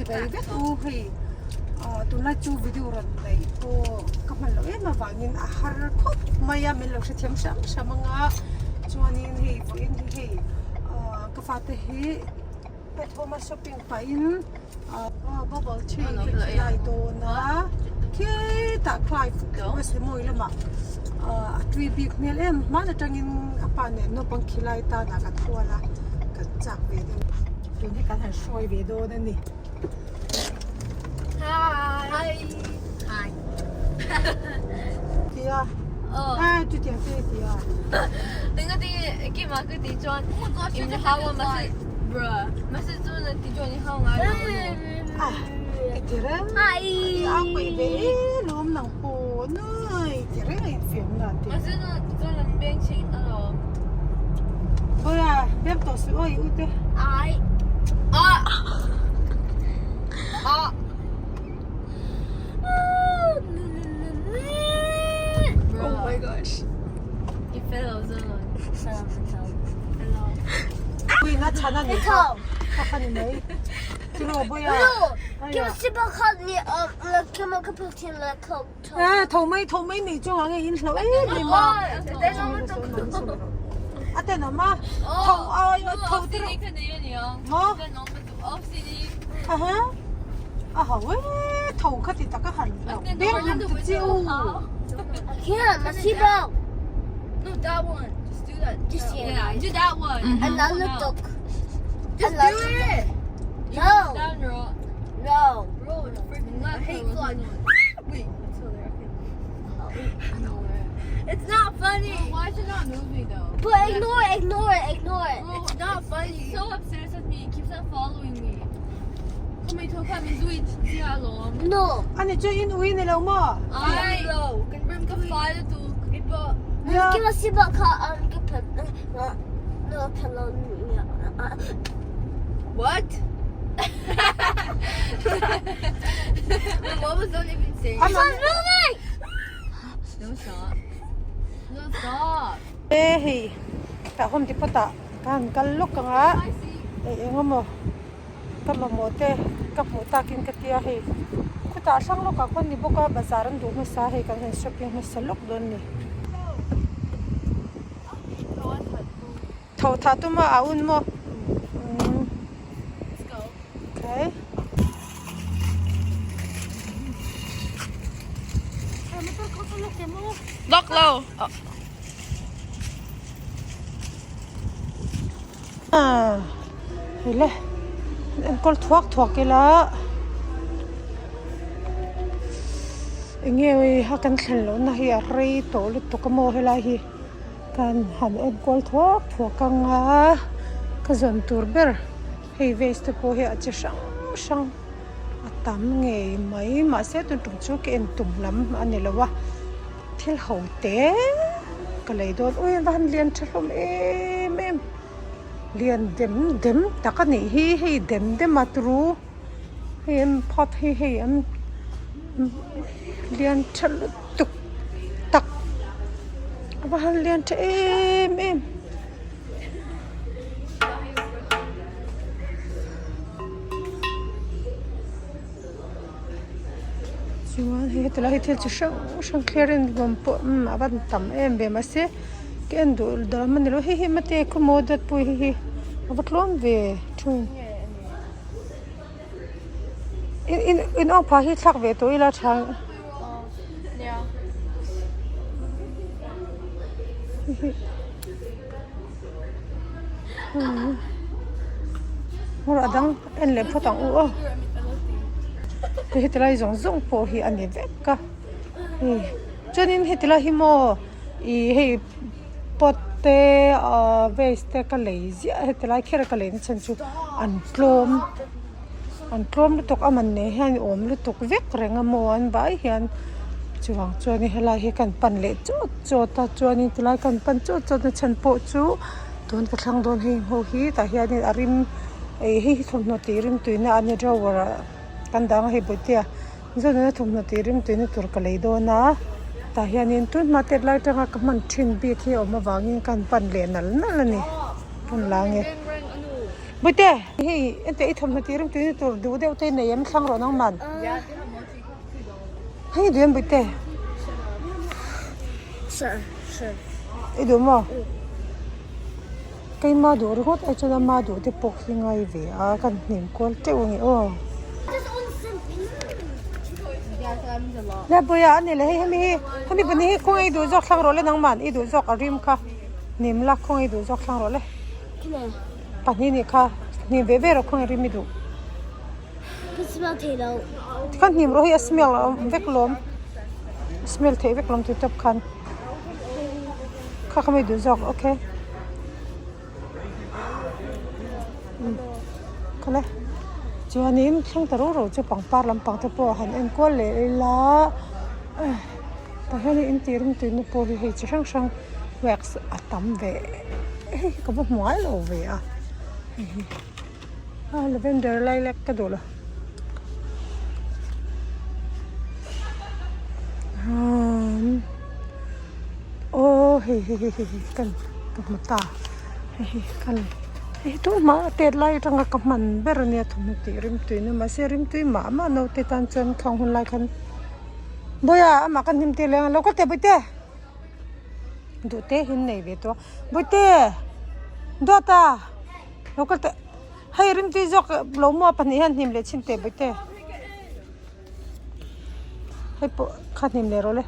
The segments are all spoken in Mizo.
Chibai vek u hei ah tunlai chu video rawn neih pawh ka hman loh em avangin a har khawp mai a min lo hrethiam hram hram anga chuanin hei vawiin hi hei ah ka fate hi Pathawma shopping pahin ah bubble tea te khi lai dawn a khitah Clive Wesley mawi lamah ah a tui bik hmel em hman atangin a pa nen naupang khilai tanah kan hual a kan chak ve deuh tun hi kan han hruai ve dawn a ni. Hi. Hi. Tia. A chutiang te tia. Tinga ti ki ma ka ti chuan in hau ma se bruh ma se chu na ti chuan i hau ngai lo. Ah i ti reng. Hi. A paih ve e lawm nang pawh nai ti reng a infiam na te. Ma se chu chuan an beng chhing alawm. Bawia beng tawh suh aw i u te. Ai. Ah. Ah. Oh my gosh. He fell also. Hello. Ui na chhan a ni kha. Kha kha ni mai. Tiraw Bawia. A tho mai tho mai nei chungah nge in hlauh em em a. A tenawm a. Tho ai tho tiraw. Maw? Aha. A ho e tho kha ti tak a han hlauh ber hlum ta che u. Yeah, my seatbelt. No, that one. Just do that. Just here. Yeah, do that one. Another dog. Just do Another it. No. Down, bro. No. Bro, it's freaking left. I hate flying. Wait, it's still there. Okay. It's not funny. Bro, why is it not moving though? But ignore it, ignore it, ignore it. Bro, It's not funny. It's so obsessed with me. It keeps on following me. Come here, come and do it. No. Ani chu in ui ni lo maw? Ai. Kan brim ka file tu. Nia. Give us a car and give no pillow. What? My mom was not even saying. Ama- It's not moving. Don't stop. Don't stop. E hei tah home depot ah ka han kal lawk ang a I see. eng eng emaw ka mamawh te ka hmuh takin ka tia hei khutah hrang lawkah khawn ni bawk a bazar an duh hmasa hei kan han shopping hmasa lawk dawn a ni. Tho thah tum a a un maw? Umm. Let's go. Okay. Lock low. Ah, hei le enkawl thuak thuak ila enge a kan thlen lohna hi a rei tawh lutuk a maw helai hi. Kan han enkawl thuak thuak ang a, ka zawn tur ber hei vase te pawh hi a chi hrang hrang a tam ngei mai mahse tun tum chu ka en tum lam a ni lo a thil ho te ka lei dawn ui a va han lian tha hlawm em em lian dem dem tak a nih hi hei dem dem a turu hei an pot hi hei an lian tha lutuk tak a va han lian tha em em. Chuan hei heti lai hi thil chi hrang hrang clearance bawm pawh umm a van tam em ve mahse ka en duh dam a ni lo hei hi mate khawmaw dawt pawh hi hei a va tlawm ve thung. In in in awk phah hi thlak ve tawh ila tha hmur a dang en leh phawt ang u aw hei heti lai zawng zawng pawh hi a ni vek a hei chuanin heti lai hi maw ih hei pot te ahh vase te ka lei ziah a heti lai kher a ka lei na chhan chu an tlawm an tlawm lutuk a man nei hian awm lutuk vek reng a maw an vai hian chuvang chuan helai hi kan pan leh chawt chawt a chuanin tilai kan pan chawt chawt na chhan pawh chu tun ka thlang dawn hei ho hi tah hianin a rim ih hei hi thawmhnaw tih rim tuina a ni drawer ah kan dang a hei bawihtea. Zona thawmhnaw tih rim tuina tur ka lei dawn a tah hianin tun hma tet lai atanga ka hman thin bik hi a awm avangin ka han pan leh nal nal a ni ka han la ang e. Bawihte hei enteh i thawmhnaw tih rim tuina tur duh deuh te nei em thlang rawh nangman. Hei duh em Bawihte? I duh maw? Keima duh ringawt ai chuan ama duh te pawh hi ngai ve a kan hnim kual teuh ang e aw. Le Bawia a ni le hei hemi hi hemi pahnih hi khawnge i duh zawk thlang rawh le nangman i duh zawk a rim kha hnim la khawnge i duh zawk thlang rawh le pahnih nih kha hnim ve ve rawh khawnge rim i duh. Ka smell thei lo. Tikhan hnim rawh hi a smell a awm vek lawm a smell theih vek lawm tih tawp khan kha kha mai duh zawk okay khawle chuanin thleng ta ro ro chu pangpar lampang te pawh han en kual leh ila tah hian in tih ringtu na pawh hi hei chi hrang hrang wax a tam ve hei hi ka va hmu ngai lo ve a hei hi. A lavender lilac ka duh lo umm aw hei hei hei hei kan ka hmu ta hei hi kan hei hi tun hma tet lai atanga ka hman ber ania thawmhnaw tih rimtui na mahse rimtui mah mah naute tan chuan khang hun lai khan Bawiha amah kan hnim tir leh ang lo ka teh bawihte duh te hi an nei ve tawh a bawihte duata. Lo kal teh hei rimtui zawk lo maw pahnih hian hnim leh chhin teh bawihte hei pawh kha hnim leh rawh le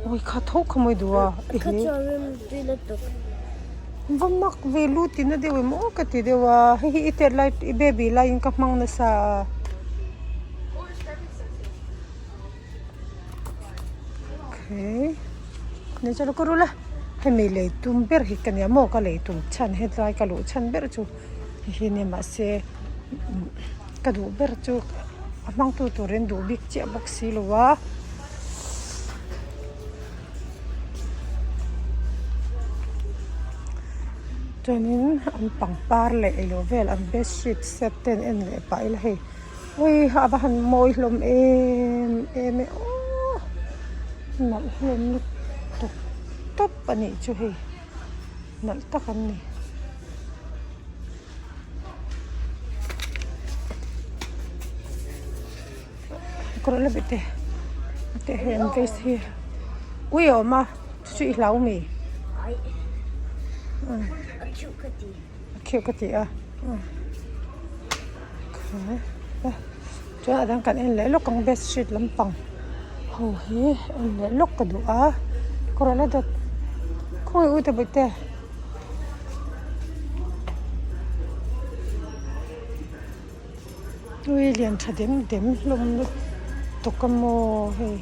ui kha tho kha mawi duh a va mak ve lu tina deuh em aw ka ti deuh a hei hi i tet lai i baby laiin ka hmang nasa a. Okay ni chuan ka rul a hemi lei tum ber hi ka nia maw ka lei tum chhan hetlai ka luh chhan ber chu hei hi nia mahse ka duh ber chu a hmangtu turin duh bik chiah bawk si lo a. Chuanin an pangpar leh ilo vel an bedsheet set te an en leh pah ila hei. Ui a va han mawi hlawm em em e aw nalh hlawm lutuk tawp a nih chu hei nalh tak an ni. Kawr la bete te hei an vase hi ui a awm a chu chu i hlau mi a kheuh ka ti a. Chuan a dang kan en leh lawk ang bedsheet lampang ho hi en leh lawk ka duh a kawr la dawt khawngaih ute bawihte. Tui lian tha dem dem hlawm lutuk a maw hei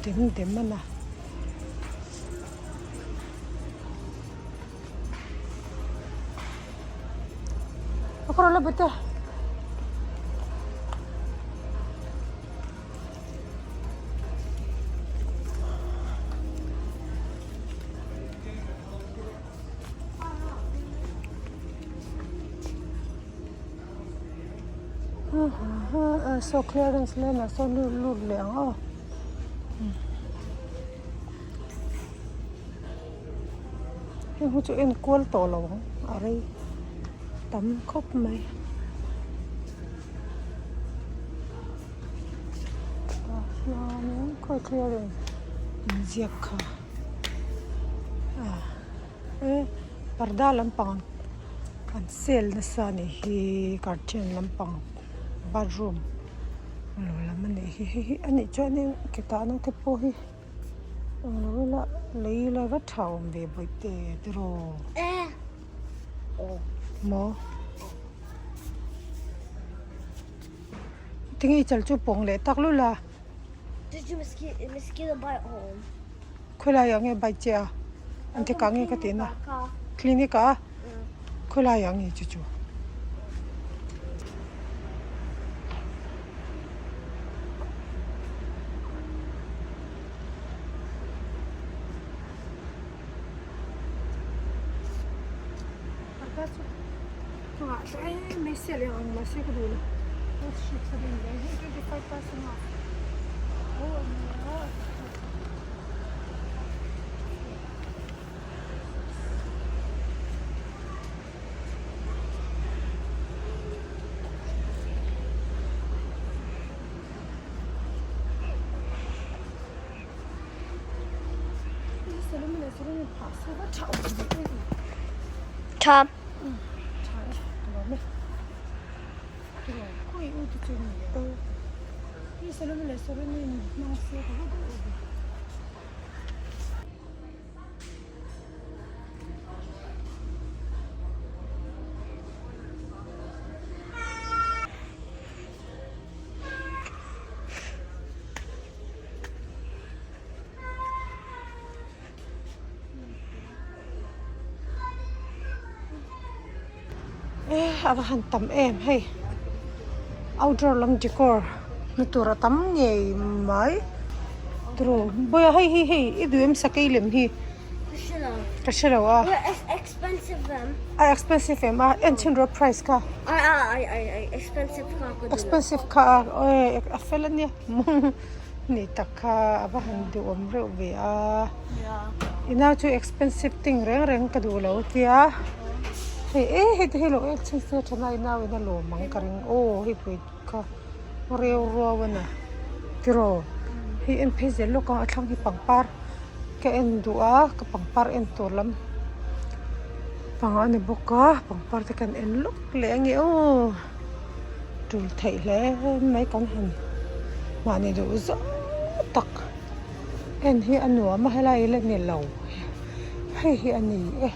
dem dem a na. Saw clearance lane ah sawn lut leh ang aw. Heng hi chu en kual tawh lo ang a rei tam khawp mai. Tah hianin khawi clearance inziak kha ah e parda lampang an sale nasa a nih hi curtain lampang bathroom lo lam a nih hi hei hi a nih chuanin ke tahna te pawh hi. Englo ila lei ila va tha awm ve bawihte tiraw maw tinge i chal chu pawng leh tak lul a khawilai ah nge bike che a engtik ah nge ka tih na clinic ah khawilai ah nge chu chu. Tha. Tha e, ka lawm e. Tiraw, khawi u te chu ni a? Hi Salome leh Soreni hmang se ka va duh ve. A va han tam em hei outdoor lam decor na tur a tam ngei mai tiraw bawiha hei hi hei i duh em sakei lem hi ka hre lo a a expensive em a en chhin rawh price kha expensive kha a fel a nia. Ni tak kha a va han duhawm reuh ve a, i nau chu expensive thing reng reng ka duh lo tia hei e hei te hi lo en chhin se tha i nau in a lawm ang ka ring aw hei pui kha reu ruau a na tiraw hei en phei zel lawk ang a thlang hi pangpar ka en duh a ka pangpar en tur lam pang a ni bawk a pangpar te kan en lawk leh ange aw. Tul theih hle mai kan han mahni duh zawng tak en hi a nuam a helai la ni lo hei hi a ni e.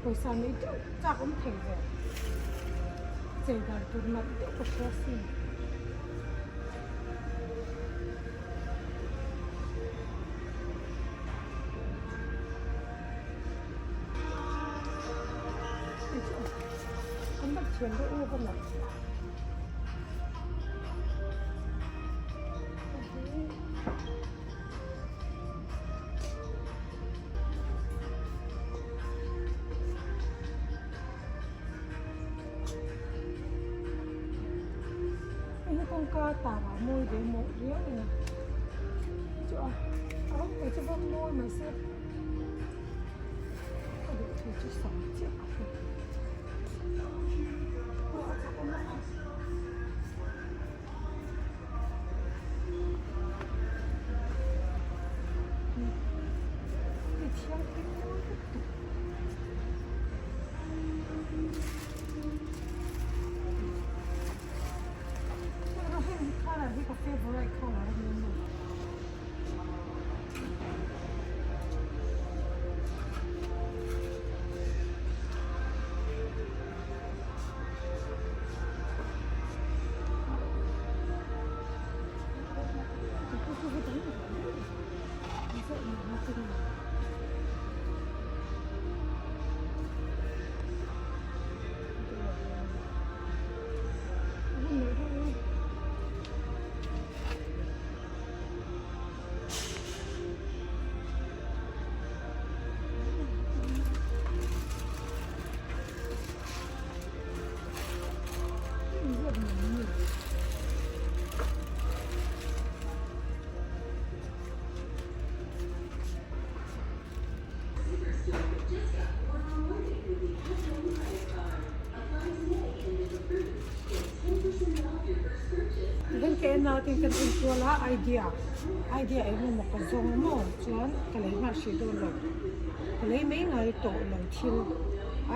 Pawisa nei deuh chak awm thei ve chei dan tur nalh deuh ka hria sin. Hei hi kawngka tara mawi ve mawh riau a ni chu a a rawng te chu vawk mawi mai se a duh thu chu sam chiah ka hre aw a chak awm a. Hei thianghlim mawi lutuk. Tin kan en kual a idea idea eng emaw ka zawng maw chuan ka lei nghal hrih dawn lo ka lei mai ngai tawh lo thil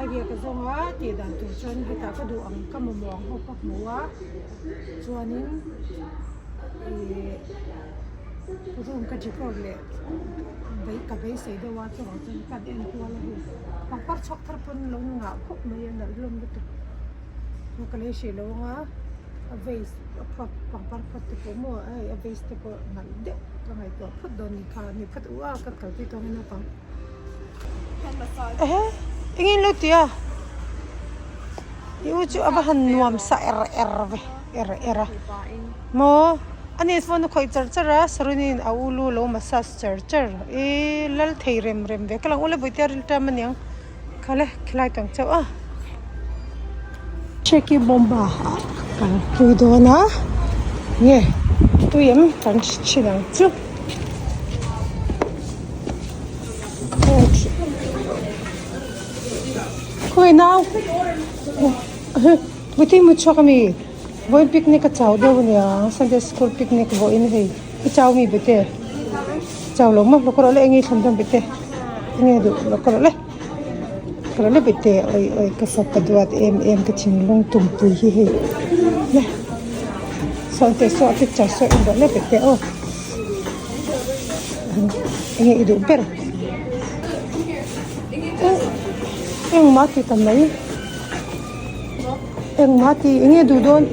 idea ka zawng a tih dan tur chuan hetah ka duh ang ka mamawh ang ho ka hmu a chuanin ihh room ka decor leh ka beisei deuh a chuvang chuan kan en kual a hei pangpar chhuak thar pawn lo ngah khawp mai a nalh hlawm lutuk ka lei hrih lo ang a a vase a phawt pangpar phawt te pawh maw hei a vase te pawh nalh deuh ka ngaihtuah phawt dawn ni kha ni phawt u a ka kalpui tawng in naupang ehe eng in lo ti a i u chu a va han nuam sa er er ve er er a maw ani phone a khawih char char a sarunin a u lu lo massage char char ihh lal thei rem rem ve ka lang ule vawitia rilṭam aniang. Khale khilai tang chauh a Sheki bomba ah kan pui dawn a nge tui em kan hre thin ang chu khawi nau buti mu chhuak ami. Vawiin picnic a chau deuh ania Sunday school picnic vawiin hei i chau mi bete chau lo maw lo ka rawh le eng nge i thlan dawn bete eng nge duh lo ka rawh le ka rawh le bete awi awi ka fapa duat em em ka thinlung tumpui hi hei le sawn teh saw a picture saw en rawh le bete aw eng nge i duh ber engmah ti ta mai. Engmah ti eng nge duh dawn?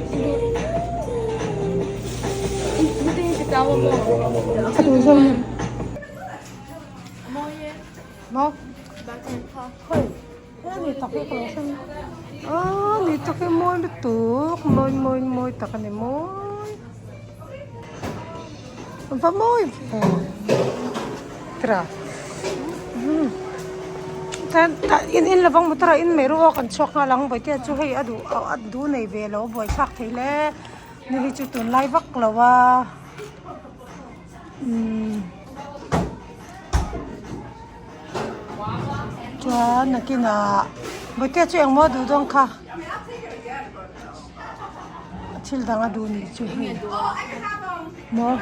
A duh zawng ni. Maw? Hei, he ni tak hi ka lo hre Ah, ni tak hi mawi lutuk, mawi mawi mawi tak a ni mawi. Va mawi ve. Tira. Hmm. Tan ta in in lovang motor ah in mai ru aw kan chhuak nghal ang bawihte chu hei a duh a duh nei ve lo buai thlak thei hle ni hi chu tunlai vak lo a umm chuan nakinah bawihte chu engmaw a duh dawn kha. Thil dang a duh nih chu hei maw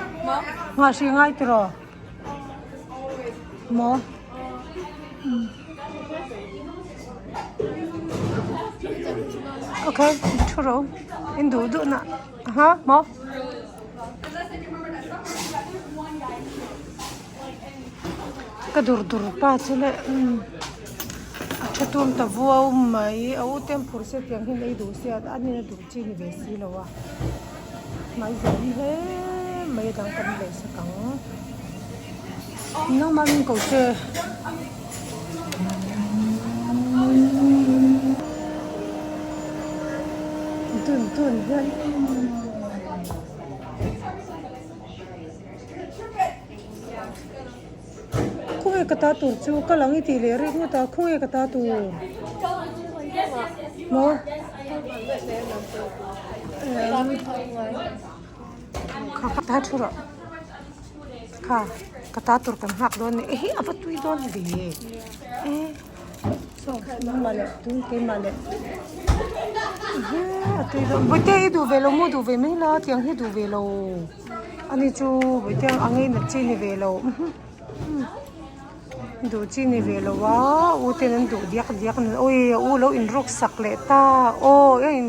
nghah hrih ngai tiraw maw okay thu ro in duh duh na ha maw. Ka dur dur pa chu le umm a tha tum ta vuau mai a u te an phur se tiang hian ei duh sia a nin a duh chi ni ve si lo a hmai zawm hle mai a dang kan leh sak ang nangmah min ko che. Dun dun hian. Khawnge ka ta tur chu ka lang i tih leh rik ngawt a khawnge ka ta tur maw kha ka ta thu rawh kha ka ta tur kan nghak dawn a ni ehe a va tui dawn ve e saw nangmah leh tui keimah leh ehe a tui dawn bawihte i duh ve lo maw duh ve mai la tiang hi duh ve lo. Ani chu bawihte ang angei nat chi ni ve lo duh chi ni ve lo a u ten an duh diak diak a ni awi a u lo in ruk sak leh ta aw a in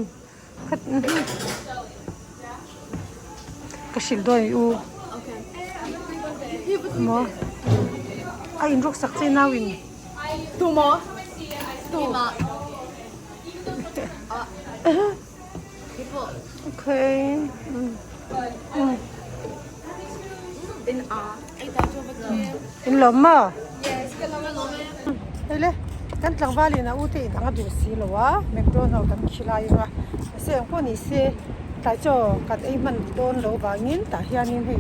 ka hrilh dawn i u maw a in ruk sak che nau in Okay. In lawm maw? Hei le kan tlangval in a u te in ang a duh si lo a McDonald kan khi lai ang a mahse eng pawh ni se tlai chaw kan ei hman dawn lo vangin tah hianin hei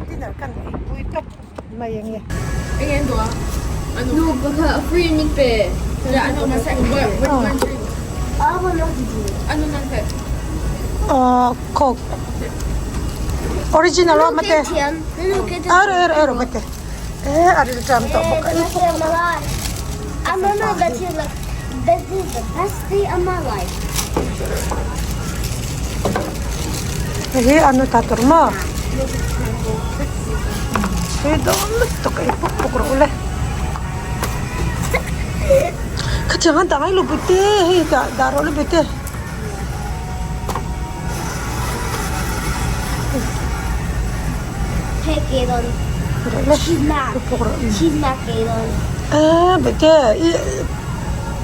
dinner kan ei pui tawp mai ang e. Coke original aw mate aro aro aro mate e a ril ṭam tawh bawk a Hei hi a nu ta tur maw? Tui dawn lutuk ei puk puk rawh ule. Khatiang an dah ngai lo bute hei dah dah rawh le bute. Rawh le puk puk rawh. Eee bute i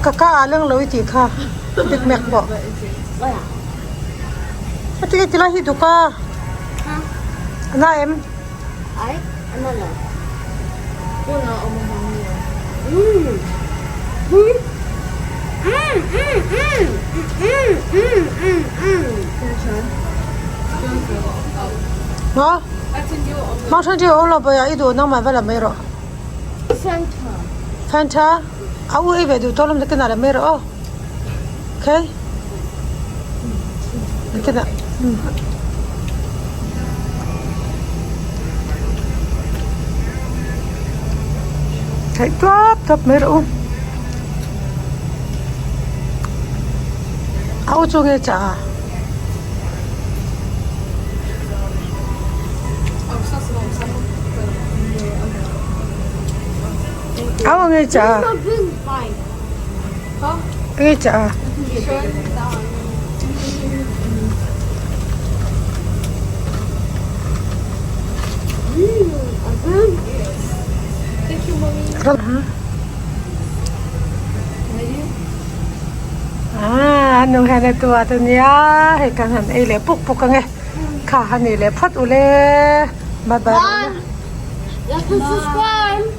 ka ka ah leng lo i tih kha Big Mac pawh. Heti ti lai hi duk a. A na em? Ai, a na lo. Maw? Mang than chu awm lo bawih a, i duh nangmah va la mai rawh. Fanta. Fanta? A u ei ve duh tawh lawm takin a la mai rawh aw. Okay. Nakinah. Theih tuap tuap mai rawh u. A u chu nge chah a? Au ang ei cha ei cha. Ah, nu hian a tua te nia hei kan han ei leh puk puk ang e kha han ei leh phawt ule bye bye. Like and subscribe.